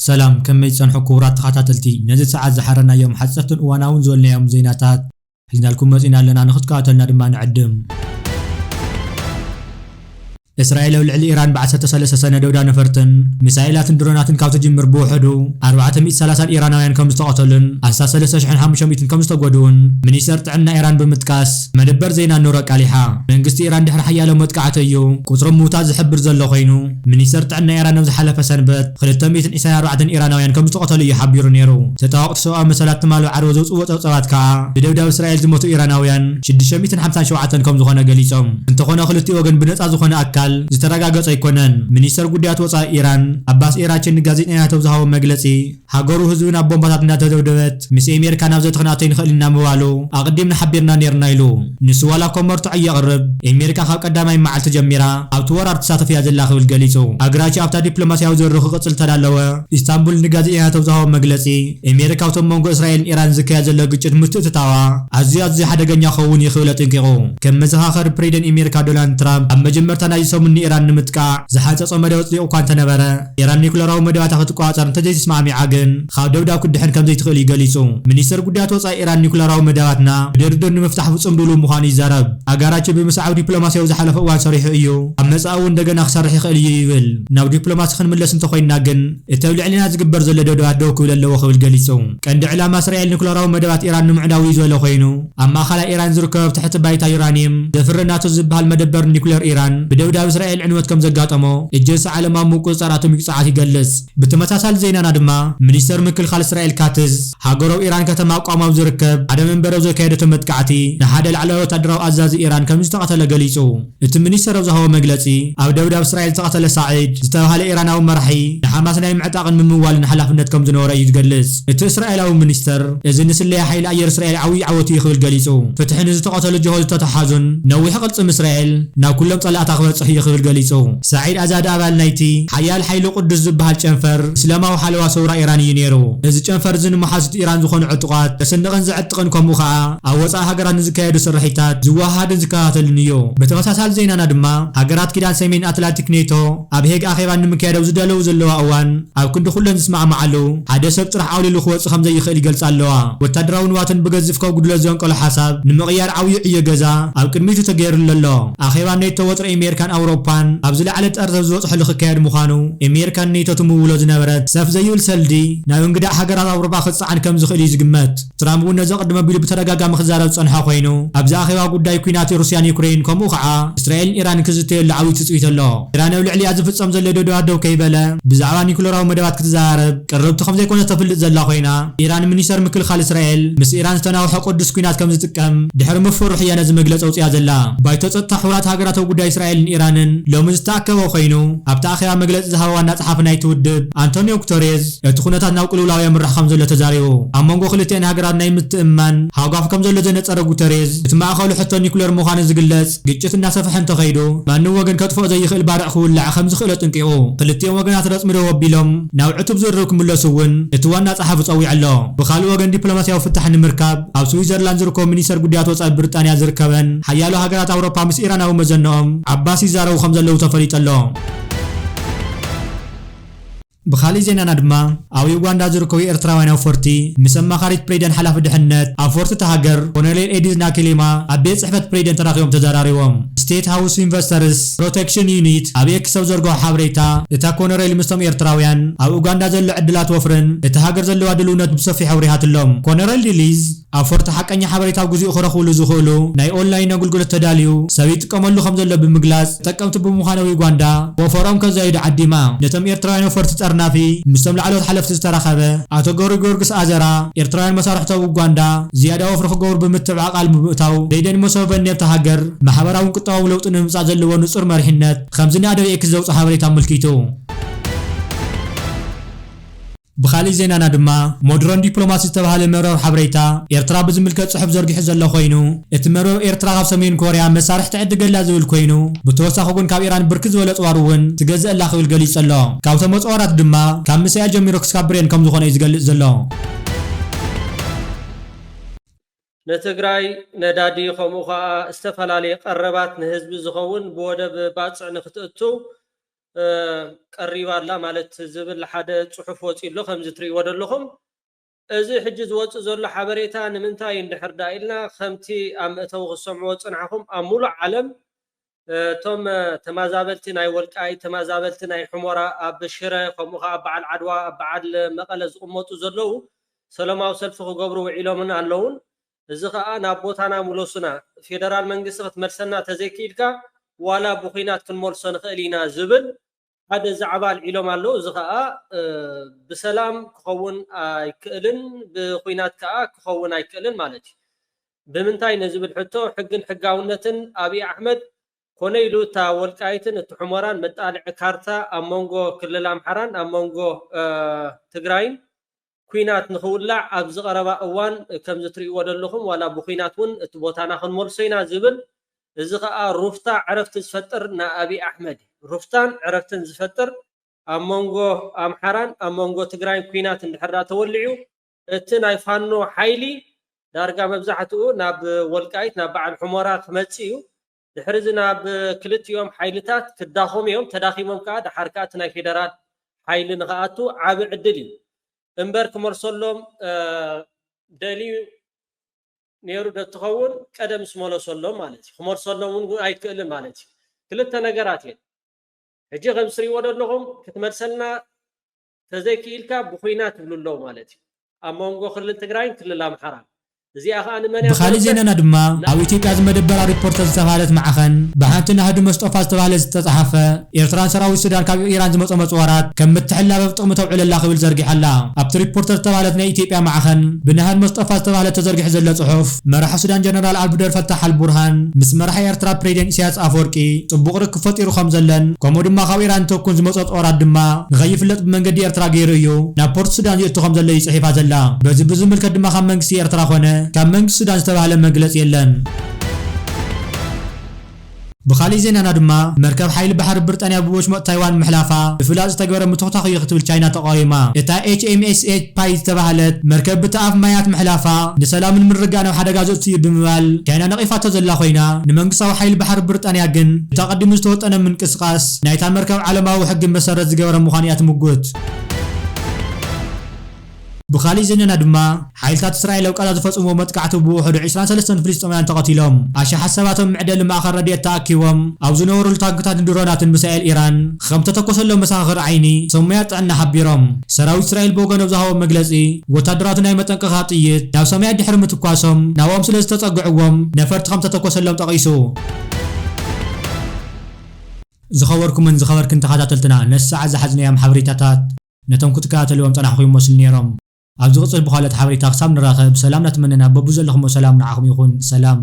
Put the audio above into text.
ሰላም፣ ከመይ ጸንሑ ክቡራት ተኸታተልቲ? ነዚ ሰዓት ዝሓረናዮም ሓጸርትን እዋናውን ዝበልናዮም ዜናታት ሒዝናልኩም መጺና ኣለና፣ ንኽትከታተልና ድማ ንዕድም። እስራኤል ኣብ ልዕሊ ኢራን ብ ዓሰርተ ሰለስተ ሰነ ደብዳብ ነፈርትን ሚሳይላትን ድሮናትን ካብ ትጅምር ብውሕዱ ኣርባዕተ ሚእቲ ሰላሳን ኢራናውያን ከም ዝተቐተሉን ኣስታት ሰለስተ ሽሕን ሓሙሽተ ሚእትን ከም ዝተጎድኡን ሚኒስተር ጥዕና ኢራን ብምጥቃስ መደበር ዜና ኑር ኣቃሊሓ። መንግስቲ ኢራን ድሕሪ ሓያሎ መጥቃዕቲ እዩ ቁጽሪ ምውታት ዝሕብር ዘሎ ኮይኑ፣ ሚኒስተር ጥዕና ኢራን ኣብ ዝሓለፈ ሰንበት ክልተ ሚእትን ዕስራን ኣርባዕተን ኢራናውያን ከም ዝተቐተሉ እዩ ሓቢሩ ነይሩ። ተጣበቕቲ ሰብኣዊ መሰላት ትማሊ ዓርቢ ዘውፅእዎ ጸብጻባት ከኣ ብደብዳብ እስራኤል ዝሞቱ ኢራናውያን ሽዱሽተ ሚእትን ሓምሳን ሸውዓተን ከም ዝኾነ ገሊጾም። እንተኾነ ክልቲኡ ወገን ብነጻ ዝኾነ ኣካል ዝተረጋገጸ ኣይኮነን። ሚኒስተር ጉዳያት ወጻኢ ኢራን ኣባስ ኤራቺ ንጋዜጠኛታት ኣብ ዝሃቦ መግለጺ፣ ሃገሩ ህዝብን ኣብ ቦምባታት እናተደብደበት ምስ ኣሜሪካ ናብ ዘተ ክንኣቶ ኣይንኽእልን ኢና ምባሉ ኣቐዲምና ሓቢርና ነይርና ኢሉ። ንሱ ዋላ እኳ መርትዖ የቕርብ፣ ኣሜሪካ ካብ ቀዳማይ መዓልቲ ጀሚራ ኣብቲ ወራር ትሳተፍ እያ ዘላ ክብል ገሊጹ። ኣግራቺ ኣብታ ዲፕሎማስያዊ ዝርርብ ክቕጽል ተዳለወ፣ ኢስታንቡል ንጋዜጠኛታት ኣብ ዝሃቦ መግለጺ፣ ኣሜሪካ ኣብቶም መንጎ እስራኤልን ኢራን ዝካየድ ዘሎ ግጭት ምትእትታዋ ኣዝዩ ኣዝዩ ሓደገኛ ክኸውን እዩ ክብል ኣጠንቂቑ። ከም መዘኻኸሪ ፕሬዚደንት ኣሜሪካ ዶናልድ ትራምፕ ኣብ መጀመርታ ናይዚ ሰሙን ንኢራን ንምጥቃዕ ዝሓጸጾ መደብ ኣጽዲቑ እኳ እንተነበረ፣ ኢራን ኒኩለራዊ መደባታ ክትቆጻጸር እንተዘይተስማዕሚዓ ግን፣ ካብ ደብዳብ ክትድሕን ከምዘይትኽእል እዩ ገሊጹ። ሚኒስተር ጉዳያት ወጻኢ ኢራን ኒኩለራዊ መደባትና ብድርድር ንምፍታሕ ፍጹም ድሉው ምዃኑ ይዛረብ። ኣጋራቺ ብምስዓብ ዲፕሎማስያዊ ዝሓለፈ እዋን ሰሪሑ እዩ፣ ኣብ መጻኢ እውን እንደገና ክሰርሕ ይኽእል እዩ ይብል። ናብ ዲፕሎማሲ ክንምለስ እንተኾይንና ግን፣ እቲ ኣብ ልዕሊና ዝግበር ዘሎ ደብዳባት ደው ክብል ኣለዎ ክብል ገሊጹ። ቀንዲ ዕላማ እስራኤል ኒኩለራዊ መደባት ኢራን ንምዕናው እዩ ዝበለ ኮይኑ፣ ኣብ ማእኸላይ ኢራን ዝርከብ ትሕቲ ባይታ ዩራኒየም ዘፍሪ ናቶ ዝበሃል መደበር ኒኩለር ኢራን ብደብዳብ እስራኤል ዕንወት ከም ዘጋጠሞ ኤጀንሲ ዓለም ኣብ ምቁጽጻር ኣቶሚክ ጸዓት ይገልጽ። ብተመሳሳሊ ዜናና ድማ፣ ሚኒስተር ምክልኻል እስራኤል ካትዝ፣ ሃገሩ ኣብ ኢራን ከተማ ቋም ኣብ ዝርከብ ሓደ መንበሪ ኣብ ዘካየደቶ መጥቃዕቲ ንሓደ ላዕለዋይ ወታደራዊ ኣዛዚ ኢራን ከም ዝተቐተለ ገሊጹ። እቲ ሚኒስተር ኣብ ዝሃቦ መግለጺ፣ ኣብ ደብዳብ እስራኤል ዝተቐተለ ሳዒድ ዝተባህለ ኢራናዊ መራሒ ንሓማስ ናይ ምዕጣቕን ምምዋልን ሓላፍነት ከም ዝነበሮ እዩ ዝገልጽ። እቲ እስራኤላዊ ሚኒስተር፣ እዚ ንስለያ ሓይሊ ኣየር እስራኤል ዓብዪ ዓወት እዩ ክብል ገሊጹ። ፍትሒ ንዝተቐተሉ ጅሆ ዝተተሓዙን ነዊሕ ቅልጽም እስራኤል ናብ ኩሎም ጸላእታ ክበጽሕ እዩ ክብል ገሊጹ። ሳዒድ ኣዛድ ኣባል ናይቲ ሓያል ሓይሊ ቅዱስ ዝበሃል ጨንፈር እስላማዊ ሓለዋ ሰውራ ኢራን እዩ ነይሩ። እዚ ጨንፈር እዚ ንመሓዙት ኢራን ዝኾኑ ዕጡቓት ዘስንቕን ዘዕጥቕን ከምኡ ኸኣ ኣብ ወጻኢ ሃገራት ንዝካየዱ ስርሒታት ዝወሃሃድን ዝከታተልን እዩ። ብተመሳሳሊ ዜናና ድማ ሃገራት ኪዳን ሰሜን ኣትላንቲክ ኔቶ ኣብ ሄግ ኣኼባ ንምክያድ ኣብ ዝዳለዉ ዘለዋ እዋን ኣብ ክንዲ ኩለን ዝስማዕማዓሉ ሓደ ሰብ ጥራሕ ዓውሊሉ ክወጽእ ከም ዘይኽእል ይገልጻ ኣለዋ። ወታደራዊ ንዋትን ብገዝፍ ከጉድሎ ዘንቀሎ ሓሳብ ንምቕያር ዓብዪ ዕዮ ገዛ ኣብ ቅድሚቱ ተገይሩሉ ኣሎ። ኣኼባ ኔቶ ወጥሪ ኣሜሪካን ኣውሮፓን ኣብ ዝለዓለ ጠርዘ ዝበጽሐሉ ክካየድ ምዃኑ ኣሜሪካን ኔቶ ትምውሎ ዝነበረት ሰፍ ዘይብል ሰልዲ ናብ እንግዳዕ ሃገራት ኣውሮፓ ክጸዓን ከም ዝኽእል እዩ ዝግመት። ትራምፕ እውን ነዚ ኣቐድም ኣቢሉ ብተደጋጋሚ ክዛረብ ዝጸንሐ ኮይኑ፣ ኣብዚ ኣኼባ ጉዳይ ኲናት ሩስያን ዩክሬን ከምኡ ኸዓ እስራኤልን ኢራንን ክዝተየሉ ዓብዪ ትጽቢት ኣሎ። ኢራን ኣብ ልዕሊኣ ዝፍጸም ዘሎ ደብዳባት ደው ከይበለ ብዛዕባ ኒኩለራዊ መደባት ክትዘራረብ ቅርብቲ ከም ዘይኮነት ተፍልጥ ዘላ ኮይና፣ ኢራን ሚኒስተር ምክልኻል እስራኤል ምስ ኢራን ዝተናውሐ ቅዱስ ኲናት ከም ዝጥቀም ድሕሪ ምፍርሑ እያ ነዚ መግለጺ ኣውጺኣ ዘላ። ባይቶ ጸጥታ ሕቡራት ሃገራት ኣብ ጉዳይ እስራኤልን ኢራንን ሎሚ ዝተኣከበ ኮይኑ፣ ኣብቲ ኣኼባ መግለጺ ዝሃበ ዋና ጸሓፊ ናይቲ ውድብ ኣንቶኒዮ ጉተሬዝ፣ እቲ ኩነታት ናብ ቅልውላው የምርሕ ከም ዘሎ ተዛሪቡ። ኣብ መንጎ ክልቲኣን ሃገራት ናይ ምትእምማን ሃጓፍ ከም ዘሎ ዘነጸረ ጉተሬዝ፣ እቲ ማእከሉ ሕቶ ኒኩሌር ምዃኑ ዝግለጽ ግጭት እናሰፍሐ እንተኸይዱ፣ ማንም ወገን ከጥፍኦ ዘይኽእል ባርዕ ክውላዕ ከም ዝኽእል ኣጠንቂቑ። ክልቲኦም ወገናት ረጽሚ ደው ኣቢሎም ናብ ዕቱብ ዝርርብ ክምለሱ እውን እቲ ዋና ጸሓፊ ጸዊዑ ኣሎ። ብኻልእ ወገን ዲፕሎማስያዊ ፍታሕ ንምርካብ ኣብ ስዊዘርላንድ ዝርከቡ ሚኒስተር ጉዳያት ወጻኢ ብሪጣንያ ዝርከበን ሓያሎ ሃገራት ኣውሮፓ ምስ ኢራናዊ መዘንኦም ዓባስ ይዛረቡ ከም ዘለዉ ተፈሊጡ ኣሎ። ብኻልእ ዜናና ድማ፣ ኣብ ዩጋንዳ ዝርከቡ ኤርትራውያን ኣውፈርቲ ምስ ኣማኻሪት ፕሬዚደንት ሓላፊ ድሕነት ኣውፈርቲ እታ ሃገር ኮሎኔል ኤዲዝ ናኪሊማ ኣብ ቤት ጽሕፈት ፕሬዚደንት ተራኺቦም ተዘራሪቦም። ስቴት ሃውስ ኢንቨስተርስ ፕሮቴክሽን ዩኒት ኣብ ኤክስ ኣብ ዘርግሖ ሓበሬታ፣ እታ ኮሎኔል ምስቶም ኤርትራውያን ኣብ ኡጋንዳ ዘሎ ዕድላት ወፍርን እታ ሃገር ዘለዋ ድልውነት ብሰፊሑ ኣብሪሃትሎም። ኮሎኔል ዲሊዝ ኣውፈርቲ ሓቀኛ ሓበሬታ ኣብ ግዚኡ ክረኽብሉ ዝኽእሉ ናይ ኦንላይን ኣገልግሎት ተዳልዩ ሰብ ይጥቀመሉ ከም ዘሎ ብምግላጽ፣ ተጠቀምቲ ብምዃን ኣብ ዩጋንዳ ወፈሮም ከዛይዱ ዓዲማ። ነቶም ኤርትራውያን ኣውፈርቲ ጠርናፊ ምስቶም ላዕለዎት ሓለፍቲ ዝተራኸበ ኣቶ ገብረ ጊዮርጊስ ኣዘራ፣ ኤርትራውያን መሳርሕቲ ኣብ ኡጋንዳ ዝያዳ ወፍሪ ክገብሩ ብምትብባዕ ቃል ብምእታው፣ ፕሬዚደንት ሙሰቨኒ ኣብታ ሃገር ማሕበራውን ቁጠባውን ለውጢ ንምምጻእ ዘለዎ ንጹር መሪሕነት ከም ዝነኣደ ኣብ ኤክስ ዘውጽኦ ሓበሬታ ኣመልኪቱ። ብኻልእ ዜናና ድማ፣ ሞድሮን ዲፕሎማሲ ዝተባህለ መርበብ ሓበሬታ ኤርትራ ብዝምልከት ጽሑፍ ዘርጊሑ ዘሎ ኮይኑ፣ እቲ መርበብ ኤርትራ ካብ ሰሜን ኮርያ መሳርሒ ትዕድገላ ዝብል ኮይኑ፣ ብተወሳኺ እውን ካብ ኢራን ብርክት ዝበለ ኣጽዋር እውን ትገዝእ ኣላ ክብል ገሊጹ ኣሎ። ካብቶም ኣጽዋራት ድማ ካብ ሚሳኤል ጀሚሩ ክሳብ ብሬን ከም ዝኾነ እዩ ዝገልጽ ዘሎ። ንትግራይ ነዳዲ ከምኡ ኸኣ ዝተፈላለየ ቀረባት ንህዝቢ ዝኸውን ብወደብ ባጽዕ ንክትእቱ ቀሪባ ኣላ ማለት ዝብል ሓደ ጽሑፍ ወጺኡ ኣሎ። ከምዚ ትርእይዎ ዘለኹም፣ እዚ ሕጂ ዝወጽእ ዘሎ ሓበሬታ ንምንታይ እንድሕር ደኣ ኢልና፣ ከምቲ ኣብ መእተዊ ክትሰምዕዎ ዝጸናሕኩም፣ ኣብ ሙሉእ ዓለም እቶም ተማዛበልቲ ናይ ወልቃይት፣ ተማዛበልቲ ናይ ሑመራ፣ ኣብ ሽረ፣ ከምኡ ኸዓ ኣብ በዓል ዓድዋ፣ ኣብ በዓል መቐለ ዝቕመጡ ዘለዉ ሰላማዊ ሰልፊ ክገብሩ ውዒሎምን ኣለዉን። እዚ ኸዓ ናብ ቦታና ምለሱና፣ ፌደራል መንግስቲ ክትመልሰና ተዘይክኢልካ ዋላ ብኹናት ክንመልሶ ንኽእል ኢና ዝብል ሓደ ዛዕባ ኣልዒሎም ኣለዉ። እዚ ኸዓ ብሰላም ክኸውን ኣይክእልን፣ ብኹናት ከኣ ክኸውን ኣይክእልን ማለት እዩ። ብምንታይ ንዝብል ሕቶ፣ ሕግን ሕጋውነትን ኣብይ ኣሕመድ ኮነ ኢሉ እታ ወልቃይትን እቲ ሑመራን መጣልዒ ካርታ ኣብ መንጎ ክልል ኣምሓራን ኣብ መንጎ ትግራይን ኲናት ንኽውላዕ ኣብዚ ቀረባ እዋን ከምዚ ትርእይዎ ዘለኹም ዋላ ብኲናት እውን እቲ ቦታና ክንመልሶ ኢና ዝብል፣ እዚ ኸኣ ሩፍታ ዕረፍቲ ዝፈጥር ንኣብይ ኣሕመድ እዩ። ሩፍታን ዕረፍትን ዝፈጥር ኣብ መንጎ ኣምሓራን ኣብ መንጎ ትግራይን ኲናት እንድሕር ደኣ ተወሊዑ፣ እቲ ናይ ፋኖ ሓይሊ ዳርጋ መብዛሕትኡ ናብ ወልቃይት ናብ በዓል ሑመራ ክመጽእ እዩ። ድሕሪ እዚ ናብ ክልቲኦም ሓይልታት ክዳኸሙ እዮም። ተዳኺሞም ከኣ ደሓር ከኣ እቲ ናይ ፌደራል ሓይሊ ንኽኣቱ ዓቢ ዕድል እዩ። እምበር ክመልሰሎም ደልዩ ነይሩ ዶ ትኸውን ቀደም ስመለሰሎም ማለት እዩ። ክመልሰሎም እውን ኣይክእልን ማለት እዩ። ክልተ ነገራት እየን። ሕጂ ከም ዝትሪእዎ ዘለኹም ክትመልሰልና ተዘይክኢልካ ብኹናት ትብሉ ኣለዉ ማለት እዩ። ኣብ መንጎ ክልል ትግራይን ክልል ኣምሓራን። እዚኣ ኸዓ ንመን እያ ብኻሊእ ትምልከት? ዜናና ድማ ኣብ ኢትዮጵያ ዝመደበራ ሪፖርተር ዝተባህለት ማዕኸን ብሓንቲ ናህዱ መስጦፋ ዝተባህለ ዝተጻሓፈ ኤርትራን ሰራዊት ሱዳን ካብ ኢራን ዝመጾ መጽወራት ከም ምትሕልላፍ ጥቕሚ ተውዕለላ ክብል ዘርጊሓ ኣላ። ኣብቲ ሪፖርተር ዝተባህለት ናይ ኢትዮጵያ ማዕኸን ብናህድ መስጦፋ ዝተባህለ ተዘርጊሑ ዘሎ ጽሑፍ መራሒ ሱዳን ጀነራል ኣብዱደር ፈታሕ ኣልቡርሃን ምስ መራሒ ኤርትራ ፕሬዚደንት ኢሳያስ ኣፈወርቂ ጽቡቕ ርክብ ፈጢሩ ከም ዘለን ከምኡ ድማ ካብ ኢራን ተኩን ዝመጾ ጦራት ድማ ንኸይፍለጥ ብመንገዲ ኤርትራ ገይሩ እዩ ናብ ፖርት ሱዳን ዝእቱ ከም ዘሎ እዩ ጽሒፋ ዘላ። በዚ ብዝምልከት ድማ ካብ መንግስቲ ኤርትራ ኮነ ካብ መንግስቲ ሱዳን ዝተባህለ መግለጺ የለን። ብኻሊእ ዜናና ድማ መርከብ ሓይሊ ባሕሪ ብሪጣንያ ብወሽመጥ ታይዋን ምሕላፋ ብፍላጥ ዝተገበረ ምትኹታኽ እዩ ክትብል ቻይና ተቃዊማ። እታ ኤች ኤም ኤስ ኤች ፓይ ዝተባህለት መርከብ ብቲ ኣፍ ማያት ምሕላፋ ንሰላምን ምርግጋእን ኣብ ሓደጋ ዘእቱ እዩ ብምባል ቻይና ነቒፋቶ ዘላ ኮይና፣ ንመንግስታዊ ሓይሊ ባሕሪ ብሪጣንያ ግን እቲ ኣቐዲሙ ዝተወጠነ ምንቅስቓስ ናይታ መርከብ ዓለማዊ ሕጊ መሰረት ዝገበረ ምዃኑ እያ ትምጉት። ብኻሊእ ዜናና ድማ ሓይልታት እስራኤል ኣብ ቃዛ ዝፈጸምዎ መጥቃዕቲ ብውሕዱ ዕስራን ሰለስተን ፍልስጤማውያን ተቐቲሎም። ኣሽሓት ሰባት ኣብ መዕደሊ ማእኸል ረድኤት ተኣኪቦም ኣብ ዝነበሩሉ ታንክታትን ድሮናትን ሚሳኤል ኢራን ከም ተተኮሰሎም መሰኻኽር ዓይኒ ሰሙያት ጥዕና ሓቢሮም። ሰራዊት እስራኤል ብወገኑ ኣብ ዝሃቦ መግለጺ ወታደራቱ ናይ መጠንቀቕታ ጥይት ናብ ሰማይ ድሕሪ ምትኳሶም ናብኦም ስለ ዝተጸግዕዎም ነፈርቲ ከም ተተኮሰሎም ጠቒሱ። ዝኸበርኩምን ዝኸበርክን ተኸታተልትና ነዚ ሰዓት ዝሓዝናዮም ሓበሬታታት ነቶም ክትከታተልዎም ጸናሕኩም ይመስሉ ነይሮም። ኣብ ዝቕጽል ብኻልኦት ሓበሬታ ክሳብ ንራኸብ ሰላም እናተመነና በብዘለኹሞ ሰላም ንዓኹም ይኹን። ሰላም።